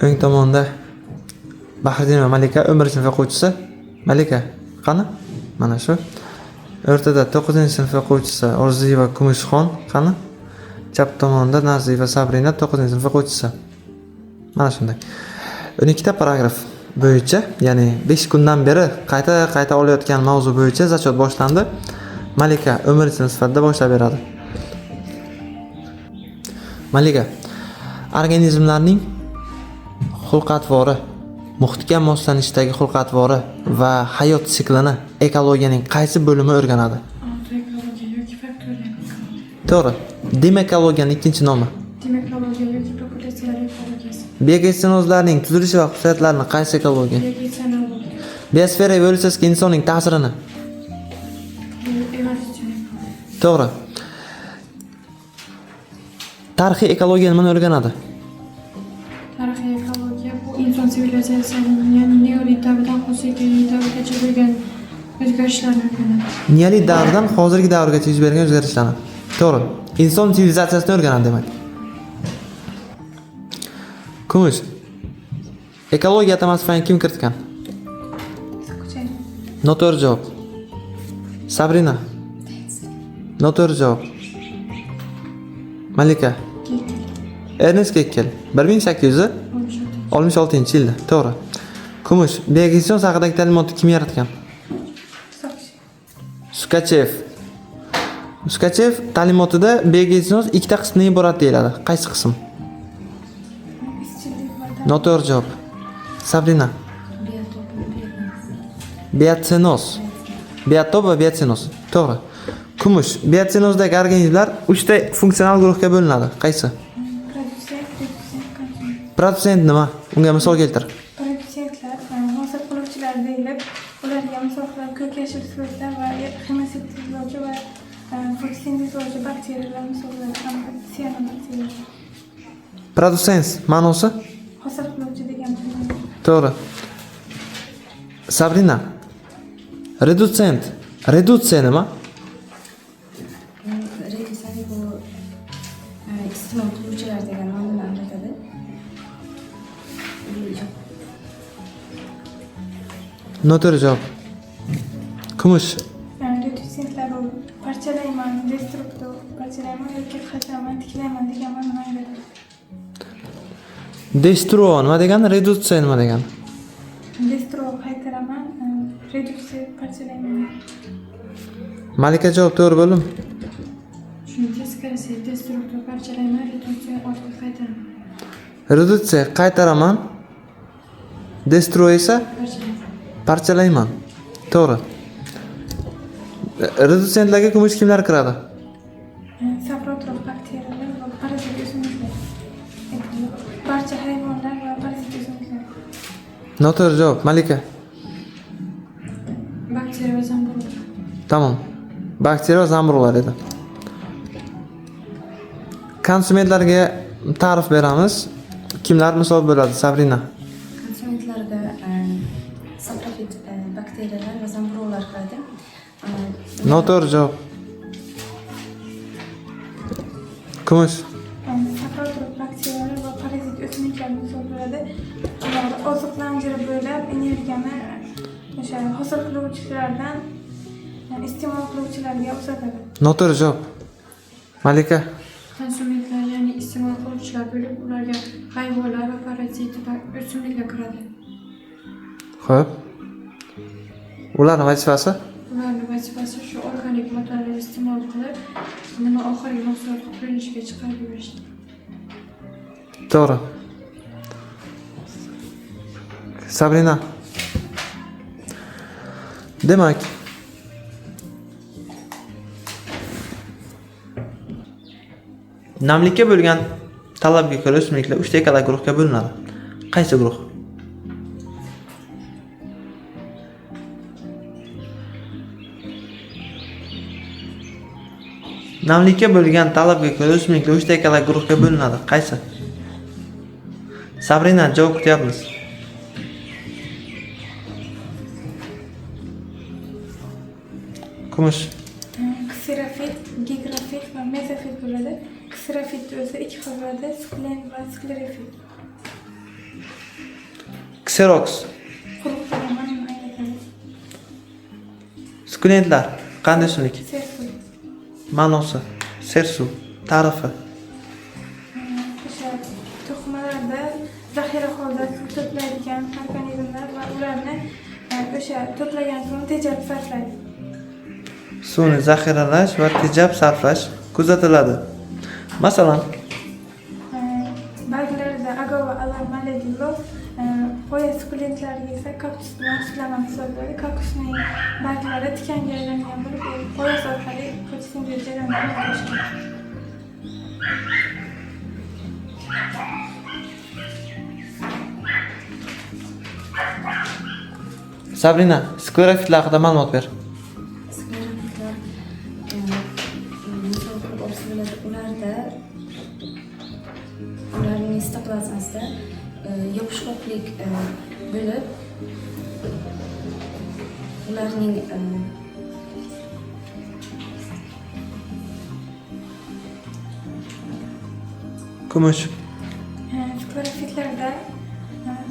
O'ng tomonda Bahriddinova Malika, 11-sinf o'quvchisi. Malika, qani? Mana shu. O'rtada 9-sinf o'quvchisi Orziyeva Kumushxon, qani? Chap tomonda Naziyeva Sabrina, 9-sinf o'quvchisi. Mana shunday. 12 ta paragraf bo'yicha, ya'ni 5 kundan beri qayta-qayta olayotgan mavzu bo'yicha zachot boshlandi. Malika 11-sinf sifatida boshlab beradi. Malika, organizmlarning xulq-atvori, muhitga moslashishdagi xulq-atvori va hayot siklini ekologiyaning qaysi bo'limi o'rganadi? Autoekologiya yoki faktorial ekologiya. To'g'ri. Demekologiyaning ikkinchi nomi. Demekologiya yoki populyatsiyalar ekologiyasi. Biogentsinozlarning tuzilishi va xususiyatlarini qaysi ekologiya? Biogeosenologiya. Biosfera evolyutsiyasiga insonning ta'sirini. Bu evolyutsion ekologiya. To'g'ri. Tarixiy ekologiya nimani o'rganadi? Tarixiy ekologiya bu inson sivilizatsiyasining, ya'ni neolit davridan hozirgi davrgacha bo'lgan o'zgarishlarni o'rganadi. Neolit davridan hozirgi davrgacha yuz bergan o'zgarishlarni. To'g'ri. Inson sivilizatsiyasini o'rganadi demak. Kumush. Ekologiya atamasi fanini kim kiritgan? Sukuchayev. Noto'g'ri javob. Sabrina. Noto'g'ri javob. Malika. Gekkel. Ernest Gekkel 1866-yilda. To'g'ri. Kumush, biogetsion haqidagi ta'limotni kim yaratgan? Sukachev. Sukachev ta'limotida biogetsioz ikkita qismdan iborat deyiladi. Qaysi qism? Izchillik va Noto'g'ri javob. Sabrina. Biotsenoz. Biotop va biotsenoz. To'g'ri. Kumush, biotsenozdagi organizmlar uchta funksional guruhga bo'linadi. Qaysi? Produsent, redusent, konsument. Produsent nima? Unga misol keltir. Produsentlar hosil qiluvchilar deyilib, ularga misol qilib ko'k yashil so'zlar va xemosintezlovchi va fotosintezlovchi bakteriyalar misol bo'ladi hamda sianobakteriyalar. Produsent ma'nosi? Hosil qiluvchi degan ma'no. To'g'ri. Sabrina. Redutsent. Redutsiya nima? Redusent bu iste'mol qiluvchilar degan ma'noni anglatadi. Yo'q. Noto'g'ri javob. Kumush. Redusentlar bu parchalayman, destruktor, parchalayman yoki qaytaraman, tiklayman degan ma'noni anglatadi. Destruo nima degani? Redutsiya nima degani? Destro qaytaraman, reduksiya parchalayman. Malika, javob to'g'ri bo'ldimi? Shuni teskarisi destruktor parchalayman, reduksiya ortga qaytaraman. Redutsiya qaytaraman. Destruo esa Parchalayman. parchalayman. To'g'ri. Redutsentlarga kumush kimlar kiradi? Saprotrof bakteriyalar va parazit o'simliklar. Barcha hayvonlar va parazit o'simliklar. Noto'g'ri javob. Malika. Bakteriya va zamburug'lar. Tamom. Bakteriya va zamburug'lar edi. Konsumentlarga ta'rif beramiz. Kimlar misol bo'ladi? Sabrina. Konsumentlarga saprofit bakteriyalar va zamburug'lar kiradi. Noto'g'ri javob. Kumush. Saprotrof bakteriyalar va parazit o'simliklar misol bo'ladi. Ular oziq zanjiri bo'ylab energiyani o'sha hosil qiluvchilardan iste'mol qiluvchilarga uzatadi. Noto'g'ri javob. Malika. Konsumentlar, ya'ni iste'mol qiluvchilar bo'lib, ularga hayvonlar va parazit va o'simliklar kiradi. Xo'p. Ularning vazifasi? Ularning vazifasi shu organik moddalarni iste'mol qilib, nima oxirgi mahsulot ko'rinishiga chiqarib yuborish. To'g'ri. Sabrina. Demak, namlikka bo'lgan talabga ko'ra o'simliklar uchta ekologik guruhga bo'linadi. Qaysi guruh? Namlikka bo'lgan talabga ko'ra o'simliklar uchta ekologik guruhga bo'linadi. Qaysi? Sabrina, javob kutyapmiz. Kumush. Kserofit, gigrofit va mezofit bo'ladi. Kserofit o'zi ikki xil bo'ladi, sklen va sklerofit. Xerox. Quruq degan ma'noni anglatadi. Sukulentlar qanday o'simlik? Sersuv. Ma'nosi. Sersuv. Ta'rifi. O'sha to'qimalarda zaxira holda suv to'playdigan organizmlar va ularni o'sha to'plagan suvni tejab sarflaydi. Suvni zaxiralash va tejab sarflash kuzatiladi. Masalan, Barglarida agava alar maledillo, poya sukulentlariga esa kaktus bilan sutlama misol bo'ladi. Kaktusning barglari tikanga aylangan bo'lib, u poyasi orqali fotosintez jarayonini amalga oshiradi. Sabrina, sklerofitlar haqida ma'lumot ber. Sklerofitlar misol qilib olsa bo'ladi. Ularda ularning sitoplazmasida yopishqoqlik bo'lib, ularning Kumush. Sklerofitlarda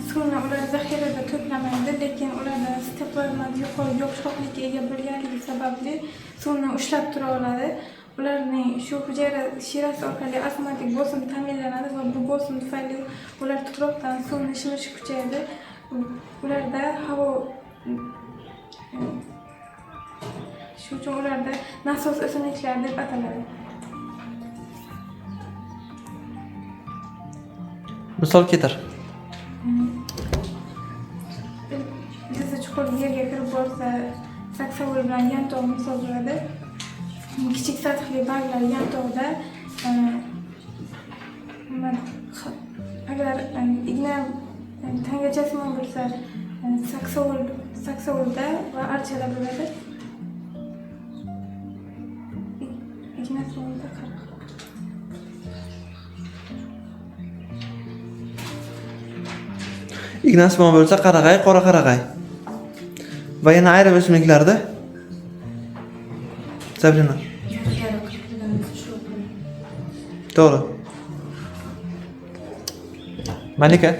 suvni ular zaxirada to'plamaydi, lekin ularda sitoplazma yuqori yopishqoqlikka ega bo'lganligi sababli suvni ushlab tura oladi. Ularning shu hujayra shirasi orqali osmotik bosim ta'minlanadi va bu bosim tufayli ular tuproqdan suvni shimishi kuchayadi. Ularda havo shu uchun ularda nasos o'simliklar deb ataladi. Misol keltir. Ildizi chuqur yerga kirib borsa, saksovul bilan yantoq misol bo'ladi. Kichik sathli barglar yantoqda, agar igna tangachasimon bo'lsa, saksovulda va archada bo'ladi. Ignasimonda qirq. Ignasimon bo'lsa qarag'ay, qora qarag'ay. Va yana ayrim o'simliklarda Sabrina. Barglari qirqilgan bo'lsa shu bo'ladi. To'g'ri. Malika.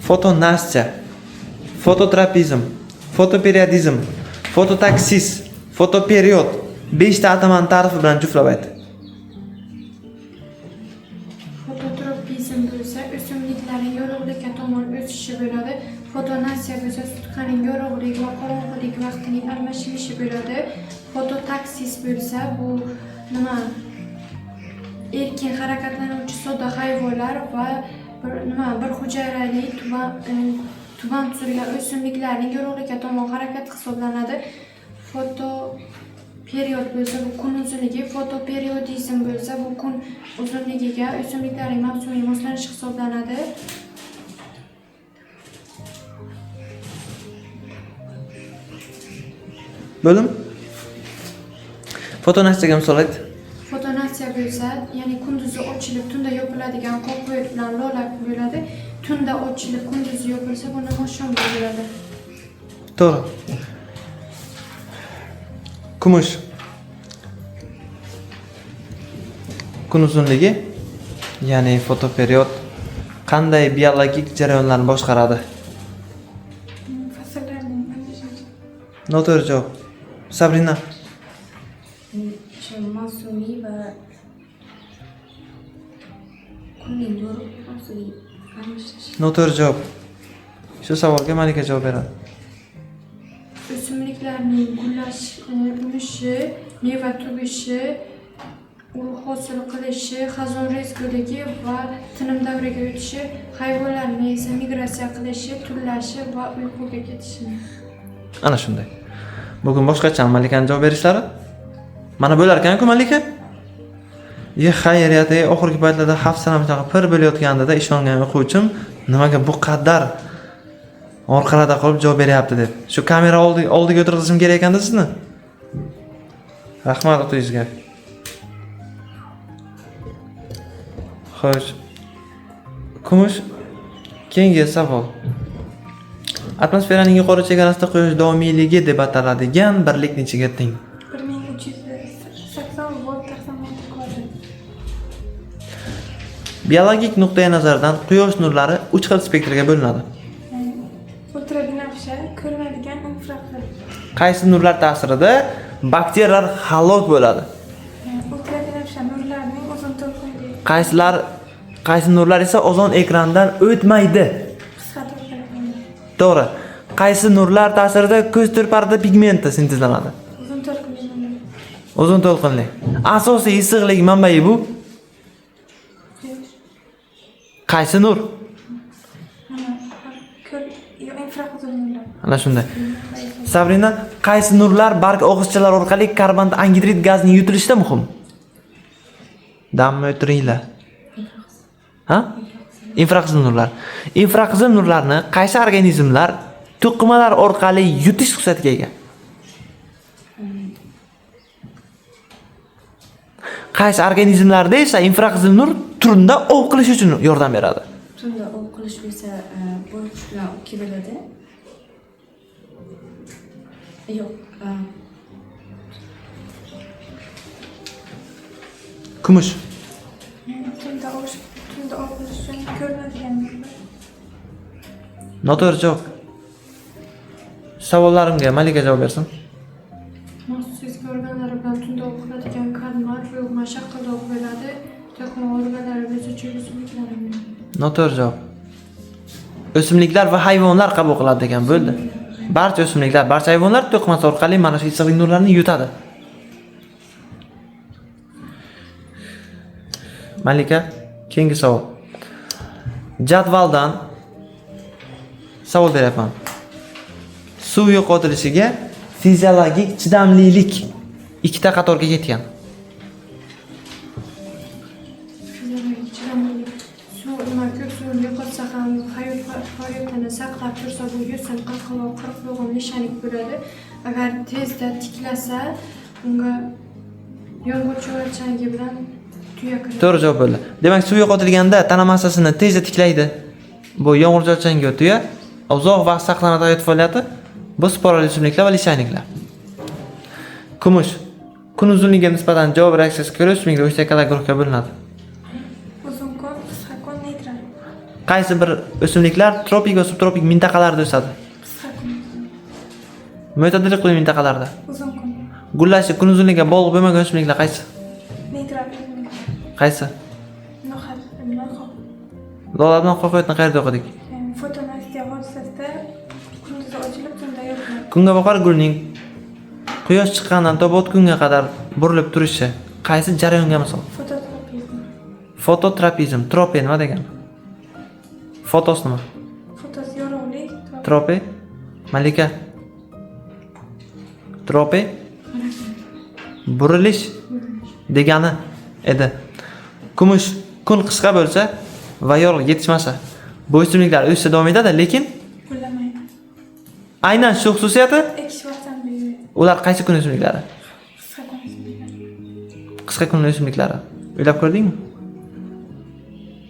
Fotonastya, fototropizm, fotoperiodizm, fototaksis, fotoperiod 5 ta atamani ta'rifi bilan juftlab ayt. Fototropizm bo'lsa o'simliklarning yorug'likka tomon o'sishi bo'ladi. Fotonasiya bo'lsa sutkaning yorug'lik va qorong'ulik vaqtining almashinishi bo'ladi. Fototaksis bo'lsa bu nima? Erkin harakatlanuvchi sodda hayvonlar va bir hujayrali tuban tuzilgan o'simliklarning yorug'likka tomon harakati hisoblanadi. Fotoperiod bo'lsa bu kun uzunligi, fotoperiodizm bo'lsa bu kun uzunligiga o'simliklarning mavsumiy moslanishi hisoblanadi. Bo'lim. Fotonastiyaga misol ayt. Fotonastiya bo'lsa, ya'ni kunduzi ochilib, tunda yopiladigan qo'y bilan lola bo'ladi. Tunda ochilib, kunduzi yopilsa, bu namoshon bo'ladi. To'g'ri. Kumush. Kun uzunligi, ya'ni fotoperiod qanday biologik jarayonlarni boshqaradi? Fasllarning almashinishi. Noto'g'ri javob. Sabrina. O'sha mavsumiy va kunning yorug' mavsumiy almashinishi. Noto'g'ri javob. Shu savolga Malika javob beradi. O'simliklarning gullash, unishi, meva tugishi, urug' hosil qilishi, xazon rezguligi va tinim davriga o'tishi, hayvonlarning esa migratsiya qilishi, turlashi va uyquga ketishi. Ana shunday. Bugun boshqacha Malikani javob berishlari. Mana bo'lar ekan-ku Malika. Ye xayriyat, oxirgi paytlarda hafsalam shunaqa pir bo'layotgandida ishongan o'quvchim nimaga bu qadar orqalarda qolib javob beryapti deb. Shu kamera oldiga o'tirg'izishim kerak ekanda sizni. Rahmat otangizga. Xo'sh. Kumush, keyingi savol. Atmosferaning yuqori chegarasida quyosh doimiyligi deb ataladigan birlik nechaga teng? 1380 volt taqsim metr kvadrat. Biologik nuqtai nazardan quyosh nurlari 3 xil spektrga bo'linadi. Ultrabinafsha, ko'rinadigan infraqizil. Qaysi nurlar ta'sirida bakteriyalar halok bo'ladi? Ultrabinafsha nurlarining uzun to'lqinli. Qaysi nurlar esa ozon ekrandan o'tmaydi? Qisqa to'lqinli. To'g'ri. Qaysi nurlar ta'sirida ko'z to'rparda pigmenti sintezlanadi? Uzun to'lqinli nurlar. Uzun to'lqinli. Asosiy issiqlik manbai bu Quyosh. qaysi nur? Infraqizil nurlar. Ana shunday. Sabrina, qaysi nurlar barg og'izchalar orqali karbon angidrid gazining yutilishida muhim? Damni o'tiringlar. Ha? Infraqizil nurlar. Infraqizil nurlarni qaysi organizmlar to'qimalar orqali yutish xususiyatiga ega? Qaysi organizmlarda esa infraqizil nur tunda ov qilish uchun yordam beradi? Tunda ov qilish bo'lsa, boyqush bilan keladi. Yo'q. Kumush. Tunda ov qilish uchun ko'rinadigan nurlar. Noto'g'ri javob. Savollarimga Malika javob bersin. Maxsus sezgi organlari bilan tunda ov qiladigan kalmar, bo'g'ma, shaqildoq bo'ladi. To'qima organlari o'suvchi o'simliklar. Noto'g'ri javob. O'simliklar va hayvonlar qabul qiladi degan bo'ldi. Barcha o'simliklar, barcha hayvonlar to'qimasi orqali mana shu issiqlik nurlarini yutadi. Malika, keyingi savol. Jadvaldan savol beryapman. Suv yo'qotilishiga fiziologik chidamlilik ikkita qatorga ketgan. Fiziologik chidamlilik. Suv nima ko'p suvni yo'qotsa ham hayot faoliyatini saqlab tursa, bu yo'sin, qirqillov, qirqbog'im, lishaynik bo'ladi. Agar tezda tiklasa, unga yomg'ir cho'lchangi bilan tuya kiradi. To'g'ri javob bo'ldi. Demak, suv yo'qotilganda tana massasini tezda tiklaydi. Bu yomg'ir cholchangi va tuya. Uzoq vaqt saqlanadi hayot faoliyati. Bu sporali o'simliklar va lishayniklar. Kumush. Kun uzunligiga nisbatan javob reaksiyasi ko'ra o'simliklar uchta katta guruhga bo'linadi. Uzun kun, qisqa kun, neytral. Qaysi bir o'simliklar tropik va subtropik mintaqalarda o'sadi? Qisqa kun. Mo'tadil iqlim mintaqalarda. Uzun kun. Gullashi kun uzunligiga bog'liq bo'lmagan o'simliklar qaysi? Neytral o'simliklar. Qaysi? No'xat bilan qoq. Lola bilan qoqiyotni qayerda o'qidik? Fotonastiya hodisasida kunduzi ochilib, tunda yopiladi. Kungaboqar gulining quyosh chiqqandan to botgunga qadar burilib turishi qaysi jarayonga misol? Fototropizm. Fototropizm. Trope nima degani? Fotos nima? Fotos yorug'lik. Trope? Malika. Trope? Burilish degani edi. Kumush, kun qisqa bo'lsa va yorug' yetishmasa, bu o'simliklar o'sishda davom etadi, lekin gullamaydi. Aynan shu xususiyati ekish vaqtdan belgilaydi. Ular qaysi kun o'simliklari? Qisqa kun o'simliklari. Qisqa kun o'simliklari. O'ylab ko'rdingmi?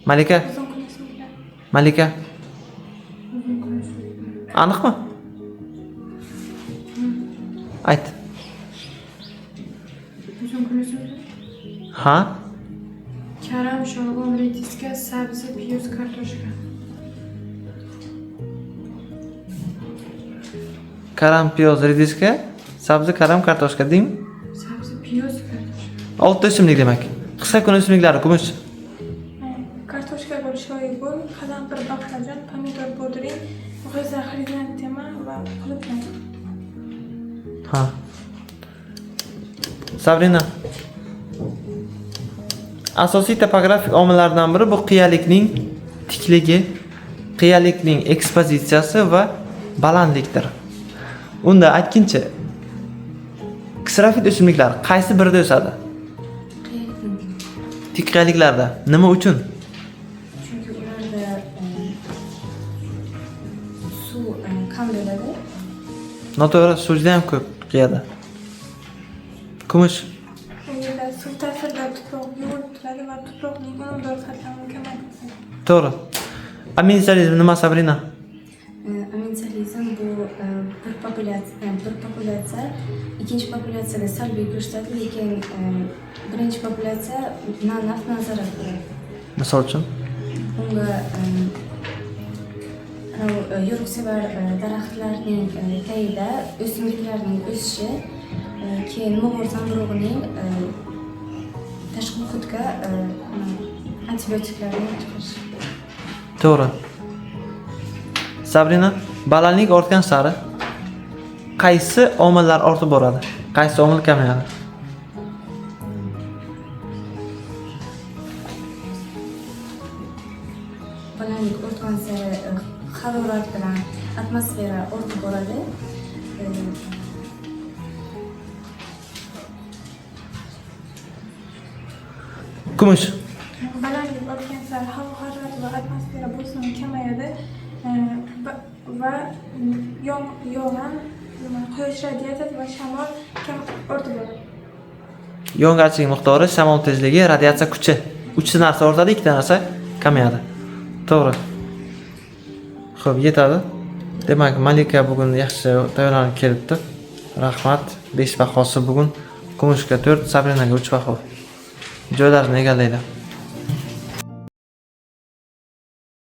Malika? Uzun kun o'simliklari. Malika? Uzun kun o'simliklari. Aniqmi? Ayt. Uzun kun o'simliklari. Ha? Karam, sholg'om, rediska, sabzi, piyoz, kartoshka. Karam, piyoz, rediska, sabzi, karam, kartoshka deymi? Sabzi, piyoz, kartoshka. 6 o'simlik demak. Qisqa kun o'simliklari kumush. Kartoshka gul, shoyi gul, qalampir, baqlajon, pomidor, bodring, g'o'za, xrizantema va qulupnay. Ha. Sabrina. Asosiy topografik omillardan biri bu qiyalikning tikligi, qiyalikning ekspozitsiyasi va balandlikdir. Unda aytginchi, ksrofit o'simliklar qaysi birida o'sadi? Qiyalikning Tik qiyaliklarda. Nima uchun? Chunki ularda suv kam bo'ladi. Noto'g'ri, suv juda ham ko'p qiyada. Kumush. U yerda suv ta'sirida tuproq yuvilib turadi va tuproqning unumdor qatlamini kamaytiradi. To'g'ri. Amensalizm nima, Sabrina? Amensalizm bu bir populyatsiya ikkinchi populyatsiyaga salbiy ko'rsatadi, lekin birinchi populyatsiya na naf, na zarar ko'radi. Misol uchun. Unga anavi yorug'sevar daraxtlarning tagida o'simliklarning o'sishi, keyin mo'g'ul zamburug'ining tashqi muhitga antibiotiklarni chiqarishi. To'g'ri. Sabrina, balandlik ortgan sari qaysi omillar ortib boradi? Qaysi omil kamayadi? Balandlik ortgan sari harorat bilan atmosfera ortib boradi. Kumush. Balandlik ortgan sari havo harorati va atmosfera bosimi kamayadi va yog'in, quyosh radiatsiyasi va shamol kam ortib boradi. Yog'ingarchilik miqdori, shamol tezligi, radiatsiya kuchi. Uchta narsa ortadi, ikkita narsa kamayadi. To'g'ri. Xo'p, yetadi. Demak, Malika bugun yaxshi tayyorlanib kelibdi. Rahmat. 5 bahosi bugun. Kumushga 4, Sabrinaga 3 baho. Joylarini egallaydi.